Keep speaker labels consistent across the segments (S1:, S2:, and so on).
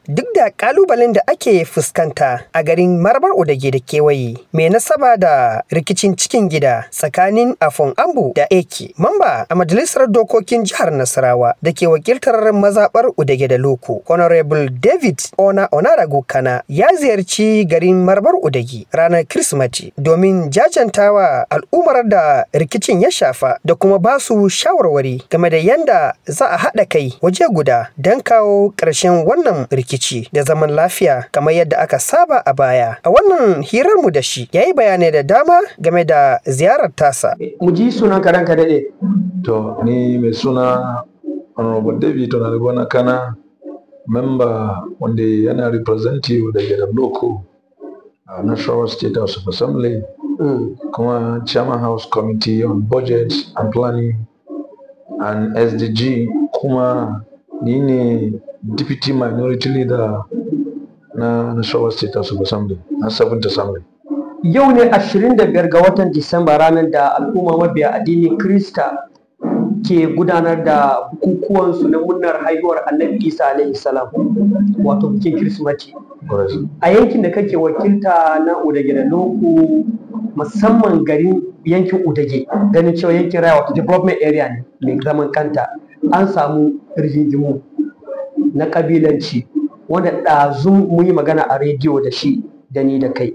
S1: Duk da kalubalen da ake fuskanta a garin Marabar Udege da kewaye mai nasaba da rikicin cikin gida tsakanin Afon Ambu da Eke, mamba a majalisar dokokin jihar Nasarawa da ke wakiltar mazaɓar Udege da Loko, Honorable David Ona Onarago Kana ya ziyarci garin Marabar Udege ranar Kirsimeti domin jajantawa al'ummar da rikicin ya shafa da kuma ba su shawarwari game da yanda za a haɗa kai waje guda don kawo ƙarshen wannan rikici da zaman lafiya kamar yadda aka saba a baya. A wannan hirarmu da shi ya yi bayanai da dama game da ziyarar tasa.
S2: Mu ji sunan ka, ranka daɗe.
S3: To, ni mai suna Honorable David Onarigona Kana, member wanda yana representative daga Loko a National State House of Assembly, kuma Chairman House Committee on Budget and Planning and SDG, kuma ni ne Deputy Minority Leader na National State House of Assembly, na 7th Assembly.
S2: Yau ne 25 ga watan Disamba, ranar da al'umma mabiya addinin Krista ke gudanar da bukukuwansu na murnar haihuwar Annabi Isa alaihi salam, wato bikin Kirsimeti. A yankin da kake wakilta na Udage da Loko, musamman garin yankin Udage, ganin cewa yankin raya wato development area ne mai zaman kanta, an samu rigingimu na kabilanci wanda ɗazu mun yi magana a rediyo da shi da ni da kai.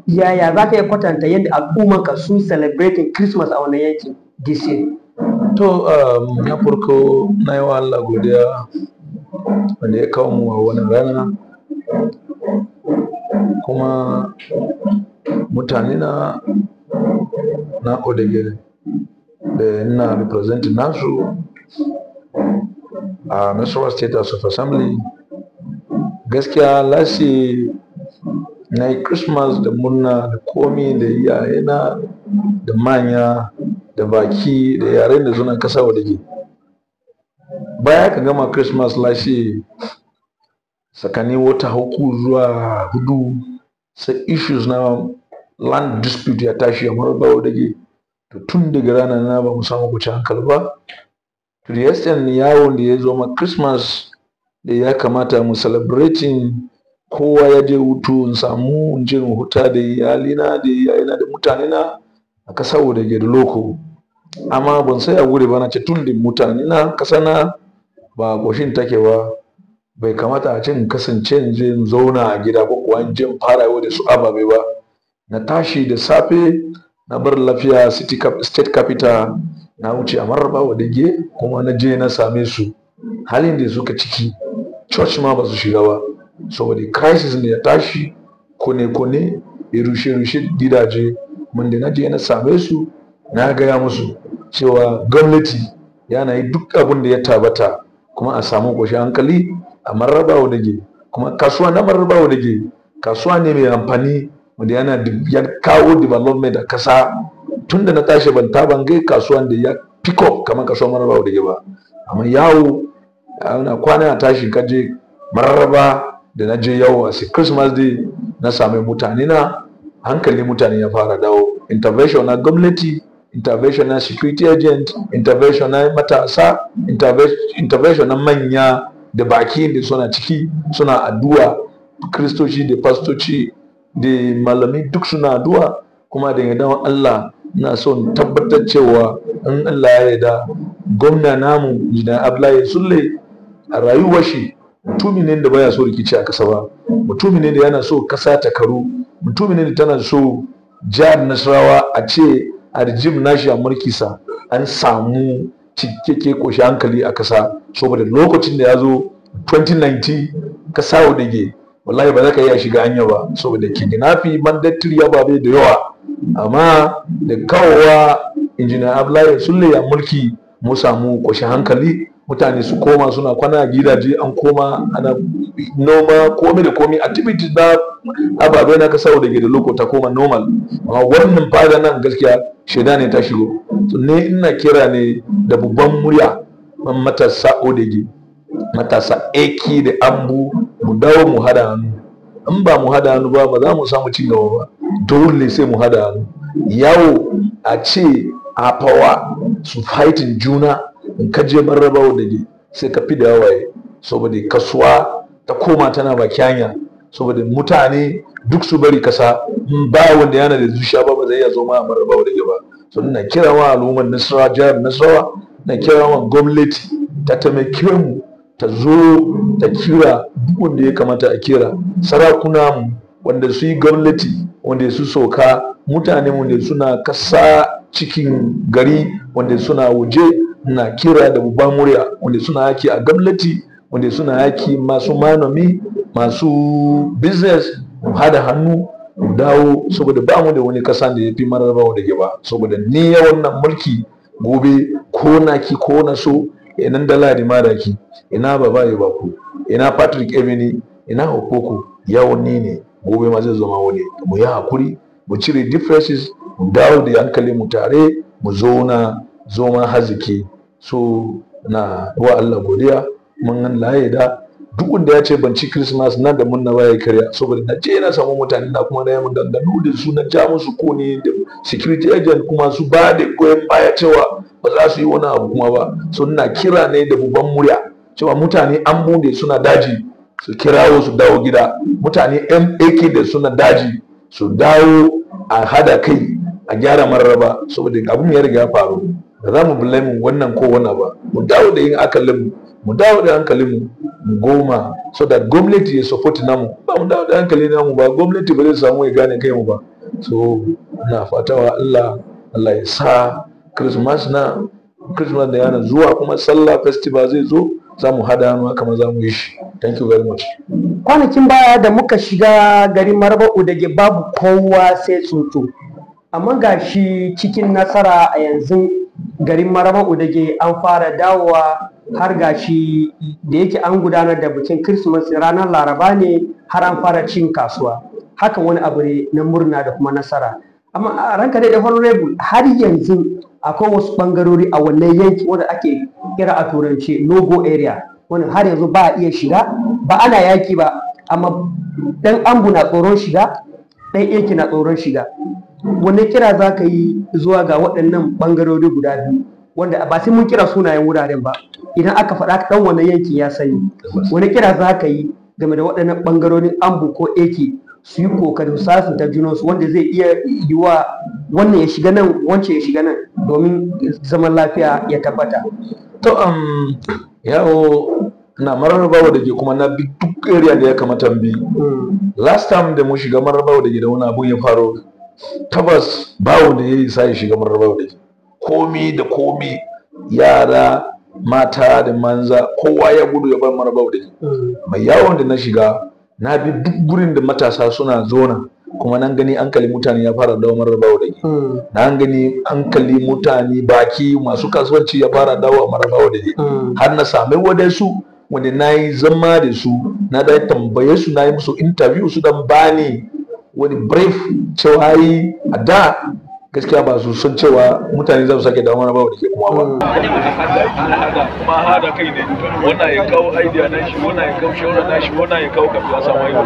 S2: Yaya za ka iya kwatanta yadda al'ummanka sun celebrating Christmas a wannan yankin this year?
S3: To, na farko na yi wa Allah godiya wanda ya kawo mu a wannan rana, kuma mutane na Odege da ina representing nasu a Nasarawa State House of Assembly, gaskiya last year na yi Christmas da murna da komi da iyayena da manya da baki da yaren da suna kasa Udege. Baya ka gama Christmas last year, tsakanin wata 3 zuwa 4, sai issues na land dispute ya tashi a Mararaba Udege. To, tun daga ranar na ba mu samu kwanciyar hankali ba. To the extent yawon da ya zo ma Christmas da ya kamata mu celebrating, kowa ya je hutu, in samu in je in huta da iyalina da iyayena da mutanena a ƙasar Udege da Loko. Amma ban tsaya wuri ba, na ce tun da mutanena ƙasa na ba ƙoshin take ba, bai kamata a ce in kasance in je in zauna a gida ko kuwa in je in fara yau da su ababe ba. Na tashi da safe, na bar Lafiya city state capital, na wuce a Mararaba Udege, kuma na je na same su halin da suka ciki. Church ma ba su shiga ba saboda crisis ne ya tashi, kone-kone da rushe-rushe gidaje. Mun da na je na same su, na gaya musu cewa gwamnati yana yi duk abin da ya tabbata kuma a samu ƙoshin hankali a Mararaba Udege. Kuma kasuwa na Mararaba Udege kasuwa ne mai amfani wanda yana ya kawo development a kasa. Tun da na tashi ban taban gai kasuwan da ya pick up kamar kasuwar Mararaba Udege ba. Amma yawo ana kwana a tashi, kaje Mararaba da na je yau a Christmas Day, na sami mutane na, hankali mutane ya fara dawo. Intervention na gwamnati, intervention na security agent, intervention na matasa, intervention na manya da baki da suna ciki suna addu'a, kristoci da pastoci da malami duk suna addu'a. Kuma da yardan Allah, ina son tabbatar cewa in Allah ya yarda, gwamna namu Injiniya Abdullahi Sule, a rayuwar shi mutumi ne da baya so rikici a kasa ba, mutumi ne da yana so kasa ta karu, mutumi ne da tana so jihar Nasarawa a ce a regime nashi a mulkisa an samu cikakke koshi hankali a kasa. Saboda lokacin da ya zo 2019, kasa Udege wallahi ba za ka iya shiga hanya ba saboda kidnapping, banditry, ababe da yawa. Amma da kawowa Injiniya Abdullahi Sule ya mulki, mu samu koshin hankali, mutane su koma suna kwana a gidaje, an koma ana noma, komai da komai, activities na ababe na kasa da ke da loko ta koma normal. Amma wannan fada nan gaskiya shaida ne ta shigo. So ne ina kira ne da babban murya matasa Odege, matasa Eki da Ambu, mu dawo mu hada hannu. In ba mu hada hannu ba, ba za mu samu ci gaba ba. Dole sai mu hada hannu. Yawo a ce a fawa su fighting juna, in ka je Mararaba Udege sai ka fi da hawaye saboda kasuwa Ta koma tana baki hanya, saboda mutane duk su bari kasa, ba wanda yana da zuciya ba, ba zai iya zama a Mararaba Odage ba. So ina kira wa al'ummar Nasarawa, jihar Nasarawa, na kira wa gwamnati ta taimake mu, ta zo ta kira duk wanda ya kamata a kira, sarakuna mu wanda su yi gwamnati, wanda su sauka, mutane wanda suna kasa cikin gari, wanda suna waje. Na kira da babban murya wanda suna yaki a gwamnati, wanda suna yaki, masu manomi, masu business, mu hada hannu mu dawo, saboda ba mu da wani kasa da ya fi Mararaba Odage ba. Saboda ni wannan mulki gobe, ko na ki ko na so, ina Daladi Madaki, ina Baba Baku, ina Patrick Ebeni, ina Okoko, yawon ni ne, gobe ma zai zama wani. Mu yi hakuri, mu cire differences, mu dawo da hankali mu tare mu zauna zoma haziki. So na wa Allah godiya, mun laye da duk wanda ya ce ban ci Christmas nan da mun na baya karya, saboda na je na samu mutane na, kuma na yi maganganu da su, na ja musu kone da security agent, kuma su ba da goyon baya cewa ba za su yi wani abu kuma ba. So ina kira ne da babban murya cewa mutane an bude suna daji su kirawo su dawo gida, mutane MAK da suna daji su dawo, a hada kai a gyara Mararaba, saboda abin ya riga ya faru, ba za mu blame wannan ko wannan ba. Mu dawo da yin akalin mu, dawo da hankalin mu goma, so that gwamnati ya support namu. Ba mu dawo da hankali namu ba, gwamnati ba zai samu ya gane kai mu ba. So na fatawa Allah, Allah ya sa Christmas na Christmas da yana zuwa, kuma Sallah festival zai zo, za mu hada hannu haka za mu yi shi. Thank you very much.
S2: Kwanakin baya da muka shiga garin Mararaba Odage, babu kowa sai tsuntsu, amma ga shi cikin nasara a yanzu garin Mararaba Odage an fara dawowa, har gashi da yake an gudanar da bikin Christmas ranar Laraba ne, har an fara cin kasuwa. Hakan wani abu ne na murna da kuma nasara. Amma a ranka dai da honorable, har yanzu akwai wasu bangarori a wannan yanki wanda ake kira a turance no-go area, wanda har yanzu ba a iya shiga. Ba ana yaki ba, amma dan Ambu na tsoron shiga, dan Eke na tsoron shiga. Wanne kira za ka yi zuwa ga waɗannan bangarori guda biyu, wanda ba sai mun kira sunayen wuraren ba, idan aka faɗa ɗan wannan yankin ya sani? Wani kira za ka yi game da waɗannan ɓangarorin Ambu ko Eke su yi kokarin sasanta junansu, wanda zai iya yiwa wannan ya shiga nan, wancan ya shiga nan, domin zaman lafiya ya tabbata?
S3: To, yawo na Mararaba Odage, kuma na bi duk area da ya kamata bi. Last time da mu shiga Mararaba Odage da wani abun ya faru, tabbas bawo da ya isa ya shiga Mararaba Odage. Komi da komi, yara, mata da manza, kowa ya gudu ya bar Mararaba Odage. Mai yawon da na shiga, na bi duk gurin da matasa suna zona, kuma nan gani hankali mutane ya fara dawo Mararaba Odage. Na gani hankali mutane, baki, masu kasuwanci ya fara dawo Mararaba Odage, har na sami wadansu wanda na yi zama da su, na da tambaye su, na yi musu interview, su dan bani wani brief cewa yi a da gaskiya ba su san cewa mutane za su sake dawo Mararaba Odage kuma ba.
S4: Kuma hada kai ne, wannan ya kawo idea na shi, wannan ya kawo shawara na shi, wannan ya kawo, kafin a samu idea.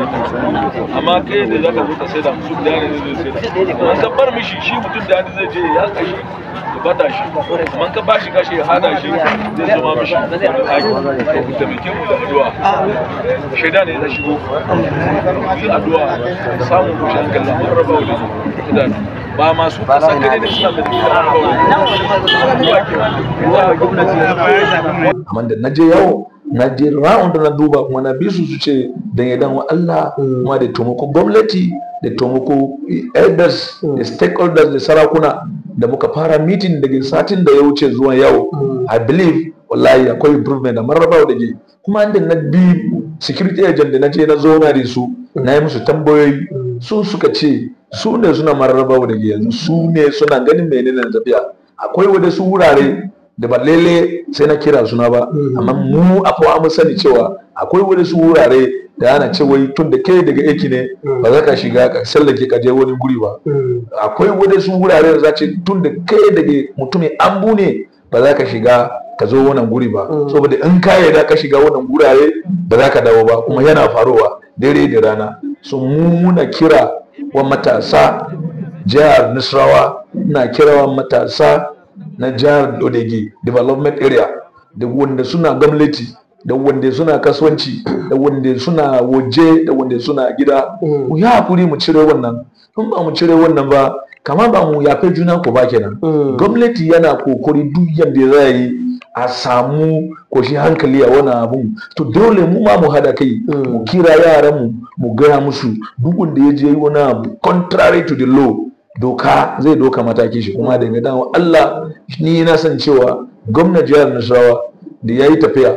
S4: Amma kai da zaka zo ka sai da mutum da ne zai sai da, amma ka bar mishi shi, mutum da zai je ya kashi ya bata shi. Amma ka bashi kashi ya hada shi, zai zama mishi wani aiki. Ku taimake mu da addu'a, shaida ne ya shigo yi addu'a samun kushin hankali. Amma raba wani ba masu kasan gane da suna da
S3: Amma da na je yawo, na je round, na duba, kuma na bi su, su ce dan ya dan Allah, kuma da taimako gwamnati, da taimako elders da stakeholders da sarakuna da muka fara meeting daga satin da ya wuce zuwa yau, I believe wallahi akwai improvement da Mararaba Odage. Kuma inda na bi security agent da na je na zauna da su, na yi musu tambayoyi, su suka ce su ne suna Mararaba Odage yanzu, su ne suna ganin menene tafiya. Akwai wadansu wurare da ba lele sai na kira suna ba, amma mu afuwa mun sani cewa akwai wadansu wurare da ana ce wai tun da kai daga Eke ne, ba za ka shiga ka sallake ka je wani guri ba. Akwai wadansu wurare da za ce tun da kai daga mutumin Ambu ne, ba za ka shiga ka zo wannan guri ba, saboda in ka yarda ka shiga wannan gurare, ba za ka dawo ba. Kuma yana faruwa dare da rana. So mu muna kira wa matasa jihar Nasarawa, ina kira wa matasa na jihar Odege development area da wanda suna gwamnati Da wanda suna kasuwanci, da wanda suna waje, da wanda suna gida, mu yi hakuri mu cire wannan. In ba mu cire wannan ba, kamar ba mu yafe juna ko ba kenan. Gwamnati yana kokari duk yadda za yi a samu koshi hankali a wannan abun. To dole mu ma mu hada kai, mu kira yaran mu, mu gaya musu duk wanda ya je yi wani abu contrary to the law, doka zai doka mataki shi. Kuma daga dan Allah, ni na san cewa gwamnan jihar Nasarawa da ya yi tafiya,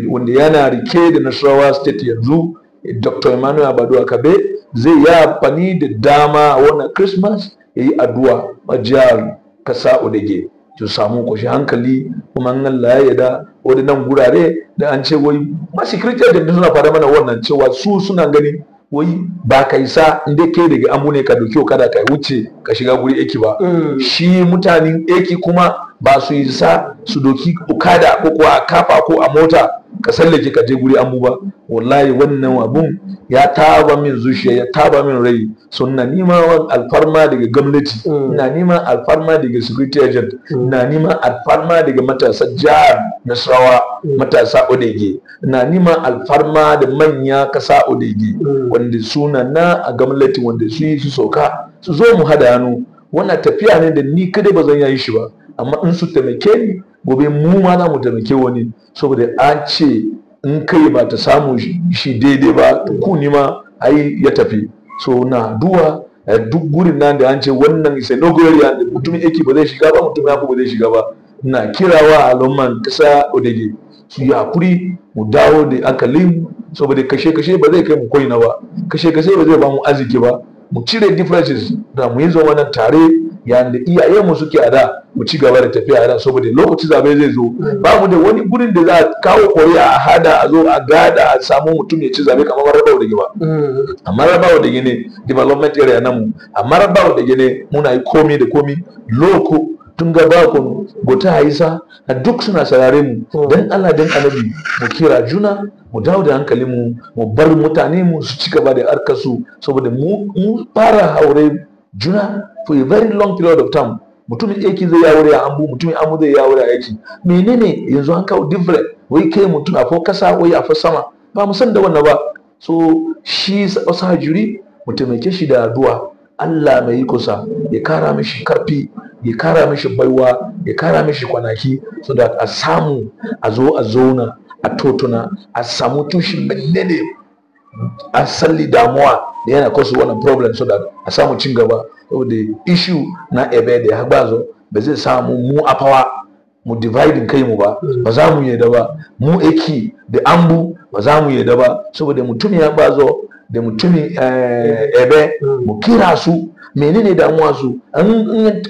S3: wanda yana rike da Nasarawa State yanzu, Dr. Emmanuel Abadu Akabe, zai yi amfani da dama wannan Christmas ya yi addu'a a jihar kasa Odege su samu kwashi hankali. Kuma in Allah ya yarda, waɗannan gurare da an ce wai ma security agent suna fara mana wannan cewa su suna gani wai ba ka isa inda kai daga Ambu ne ka doki kada ka wuce ka shiga guri Eki ba. Shi mutanen Eki kuma ba su isa su doki okada ko kuwa a kafa ko a mota ka sallake ka je guri Ambu ba. Wallahi wannan abun ya taba min zuciya, ya taba min rai. So ina neman alfarma daga gwamnati, ina neman alfarma daga security agent, ina neman alfarma daga matasa jihar Nasarawa, matasa Odege, ina neman alfarma da manya kasa Odege wanda suna na a gwamnati, wanda su yi su soka su zo mu hada hannu. Wannan tafiya ne da ni kadai ba zan yi shi ba, amma in su taimake ni, gobe mu ma za mu taimake wani, saboda an ce in kai ba ta samu shi daidai ba, ku ni ma ai ya tafi. So na duwa duk gurin nan da an ce wannan is a no go area, da mutumin Eki ba zai shiga ba, mutumin Ambu ba zai shiga ba, ina kirawa al'umman kasa Odege su yi hakuri, mu dawo da hankalin, saboda kashe-kashe ba zai kai mu koina ba, kashe-kashe ba zai ba mu arziki ba. Mu cire differences da mu yi zama nan tare yayin da iyayenmu suke a da, mu ci gaba da tafiya a da, saboda lokaci zabe zai zo, ba mu da wani gurin da za a kawo kori'a a hada, a zo a gada, a samu mutum ya ci zabe kamar Mararaba Odege ba. A Mararaba Odege ne development area namu, a Mararaba Odege ne muna yi komi da komi. Loko tun gaba kun gota haisa a duk suna sarare mu. Dan Allah dan Annabi, mu kira juna, mu dawo da hankali mu, mu bar mutane mu su ci gaba da harkar su, saboda mu fara haure juna for a very long period of time. Mutumin Eki zai aure a Ambu, mutumin Ambu zai aure a Eki. Menene yanzu an kawo different, wai kai mutum a fo kasa, wai a fo sama? Ba mu san da wannan ba. So shi Osajiri, mu taimake shi da addu'a, Allah mai iko sa ya kara mishi karfi, ya kara mishi baiwa, ya kara mishi kwanaki, so that a samu a zo a zauna a totuna, a samu tushen menene asali damuwa da yana cause wannan problem, so that a samu cin gaba. Saboda issue na Ebe da Hagbazo ba zai samu mu Afawa mu dividing kai mu ba, ba za mu yarda ba. Mu Eki da Ambu ba za mu yarda ba, saboda mutumin ya bazo da mutumin Ebe, mu kira su, menene damuwa su, an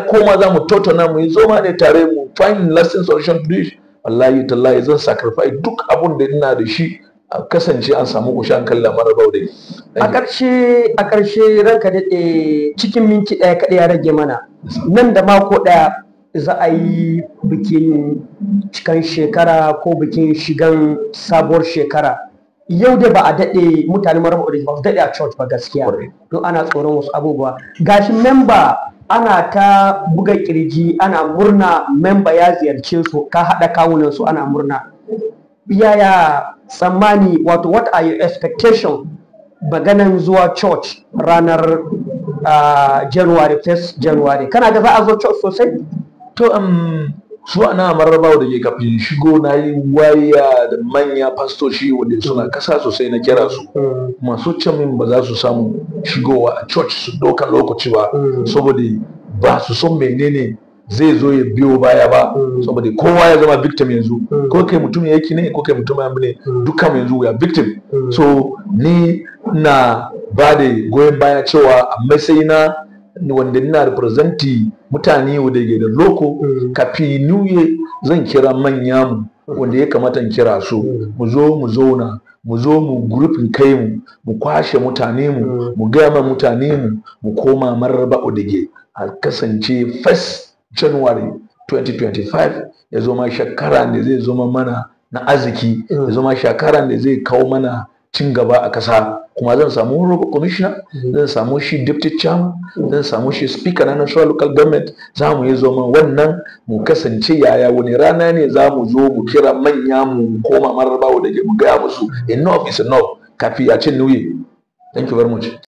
S3: koma za mu tattauna, mu yi zoma ne tare, mu find lasting solution to this. Wallahi tallahi zan sacrifice duk abun da ina da shi a kasance an samu kushin hankali a Mararaba dai.
S2: A ƙarshe, ranka daɗe, cikin minti ɗaya kaɗai ya rage mana, nan da mako ɗaya za a yi bikin cikan shekara ko bikin shigan sabuwar shekara. Yau da ba a daɗe, mutane Mararaba ba su daɗe a church ba gaskiya, don ana tsoron wasu abubuwa. Gashi memba ana ta buga kirji, ana murna, memba ya ziyarce su, ka haɗa kawunan su, ana murna. Yaya tsammani, wato what are your expectation maganan zuwa church ranar January 1st January? Kana ga za a zo church sosai?
S3: To su ana Mararaba da ke kafin shigo, na yi waya da manya fastoci wanda suna kasa sosai, na kira su, masu ce min ba za su samu shigowa a church su ɗauka lokaci ba, saboda ba su son menene zai zo ya biyo baya ba, saboda kowa ya zama victim yanzu, ko kai mutum yake ne, ko kai mutum ya ne, dukkan yanzu we are victim. So ni na ba da goyon baya cewa a matsayina wanda ina representi mutane wanda ke da loko, kafin New Year zan kira manya mu wanda ya kamata in kira su, mu zo mu zauna, mu zo mu grouping kai mu, mu kwashe mutane mu, mu gaya ma mutane mu, mu koma Mararaba Odege, a kasance 1st January 2025 ya zama shekara da zai zama mana na arziki, ya zama shekara da zai kawo mana cin gaba a kasa. Kuma zan samu honorable commissioner, zan samu shi deputy chairman, zan samu shi speaker na national local government. Za mu yi zoma wannan mu kasance yaya wani rana ne za mu zo mu kira manya, mu koma Mararaba da mu gaya musu enough is enough kafin ya ce nuye. Thank you very much.